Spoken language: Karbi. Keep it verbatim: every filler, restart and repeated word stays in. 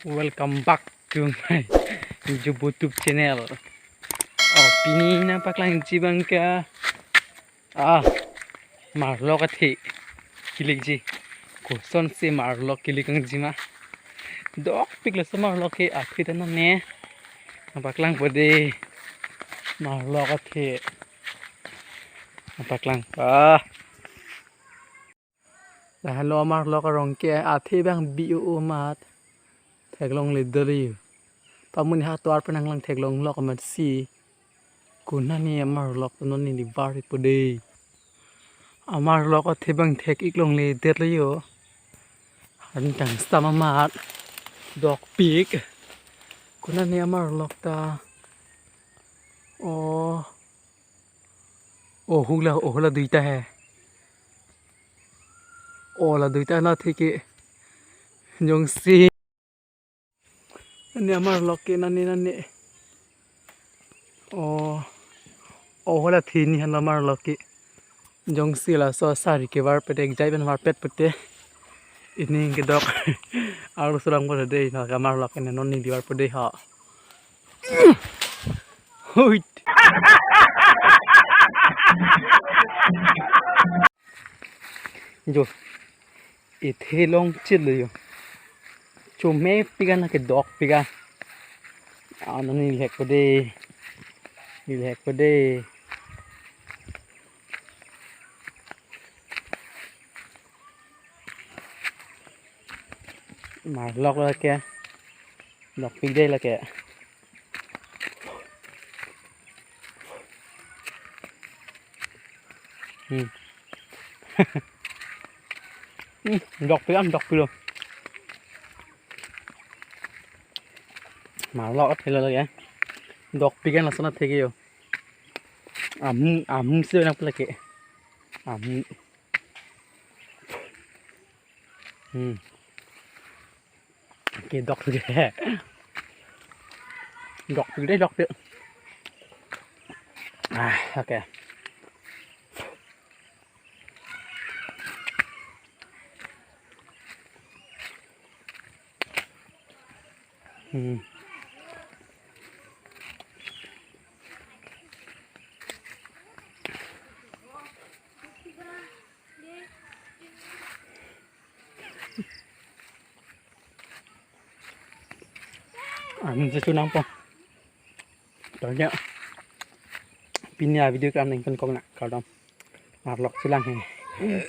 Welcome back to my YouTube channel. Oh, pini nangpaklangji abang ke, ah, marlok athe kelikji. Kosonsi marlok kelik nangji ma? Dokpik laso marlok ke, athe ta nane. Nangpaklangpo dei. Marlok athe. Nangpaklang. Ah. Lahelo marlok arong ke, athe abang bi-o amat theklongledetlo. Pamun ha tovar pen nanglang theklonglok amatsi, konane amarlok non neli varpo dei. Amarlok athe abang thek-ik longledetlo. Arni kangsam amat dokpik. Konane amarlok ta. Oh. Oh, hula, oh, hula duita hai. Oh, la duita na theke. Jongsi. Nane amarlok ke, nane, nane. Oh. Oh, hula thini han amarlok ke. Jongsi laso asari ke varpet, ekjai pen varpet pute. Ining kedok. Arloso langpo dei, nangke amarlok ke non neli varpo dei ha. Huit. Jo. Ithe longchitlo jo. Chomepik an, kedokpik an. Ah, non neli hekpo dei. Neli hekpo dei. Marlok lake. Dokpik dei lake. Hmm. Hmm, dokpik an, dokpik lo. Marlok athe lo lake. Dokpik an lason atheke jo. Amu, amu si nangpalake. Amu. Hmm. Kedok lake. Dokpik dei, dokpik. Ah, okay. Hmm. Amu si chu nangpo. Tanya. Pini avideo ke aning pen kong na kardom. Marlok chelang he.